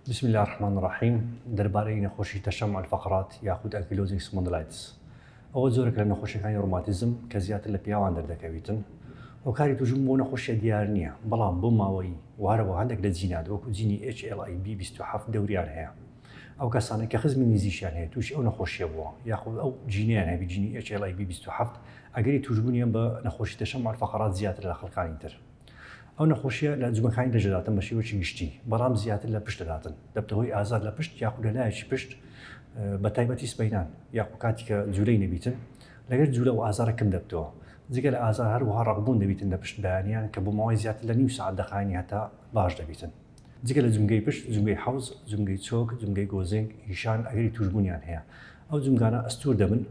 بسم اللە الرحمن الرحیم دەربارەی نەخۆشی تشمع الفقرات یاخود ankylosing spondylitis ئەوە جۆرێکە لە نەخۆشیەکانی ڕۆماتیزم کە زیاتر لە پیاوان دەردەکەویتن هۆکاری توشبوون بۆ نەخۆشیە دیار نییە بەڵام بۆ ماوەیی و هەرەوە هەندێک لە جینات وەکو جینی HLA-B 27 دەوریان هەیە ئەو کەسانەی کە خزمی نزیکیان هەیە تووشی ئەو نەخۆشیە بووە یاخود ئەو جینیان هەبی جینی HLA-B 27 ئەگەری توشبوونیان بە نەخۆشی تشمع الفقرات زیاترە لە خەڵکانی تر. ئەو نەخۆشیە لە جومگەکانی لەش دەداتن بە شێوەیەکی گشتی، بەڵام زیاتر لە پشت دەداتن، دەبتە هۆی ئازار لە پشت یاخود لە لایەکی پشت بە تایبەتی سبەینان یاخود کاتی کە جولەی نەبیتن، لەگەر جولە ئەو ئازارە کەم دەبتەوە. جگە لە ئازار هەروەها ڕەقبوون دەبیتن لە پشت بەیانیان کە بۆ ماوەی زیاتر لە نیو سەعات دەخایەنی هەتا باش دەبیتن. جگە لە جومگەی پشت، جومگەی حەوز، جومگەی چۆک، جومگەی گۆزنگ، هیشان ئەگەری تووشبوونیان هەیە. ئەو جومگانە ئەستوور دەبن،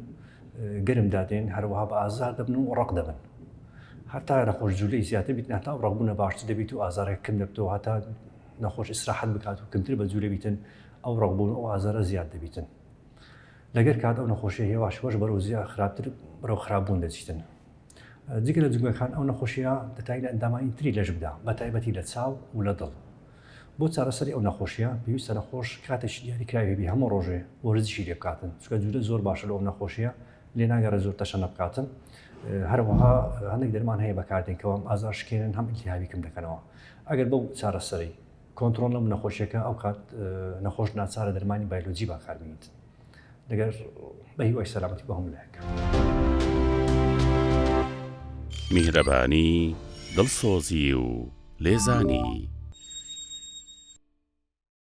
گەرم دادێن، هەروەها بە ئازار دەبن و ڕەق دەبن. هەتا نەخۆش جولەی زیاتر بیتن هەتا ئەو ڕەقبوونە باشتر دەبیت و ئازارەکە کەم دەبتەوە هەتا نەخۆش ئیسراحەت بکات و کەمتر بە جولە بیتن ئەو ڕەقبوون و ئەو ئازارە زیاد دەبیتن. لەگەر کات ئەو نەخۆشیە هێواش هێواش بەرەو زیاد خراپتر بەرەو خراپبوون دەچیتن. جگە لە جومگەکان ئەو نەخۆشیە دەتوانێت لە ئەندامانی تری لەش بدا بە تایبەتی لە چاو و لە دڵ. بۆ چارەسەری ئەو نەخۆشیە پێویستە نەخۆش کاتێکی دیاریکراوی هەبی هەموو ڕۆژێ وەرزشی لێ بکاتن چونکە جولە زۆر باشە لۆ ئەو نەخۆشیە لێ ناگەڕێ زۆر تەشەنە بکاتن هەروەها هەندێک دەرمان هەیە بەکاردێن کە هەم ئازار شکێنن هەم ئیلتیهابی کەم دەکەنەوە ئەگەر بەو چارەسەری کۆنترۆڵ نەبوو نەخۆشیەکە ئەو کات نەخۆش ناچارە دەرمانی بایلۆجی بەکاربێنیت لەگەر بە هیوای سەلامەتی بۆ هەموو لایەک. میهرەبانی، دڵسۆزی و لێزانی.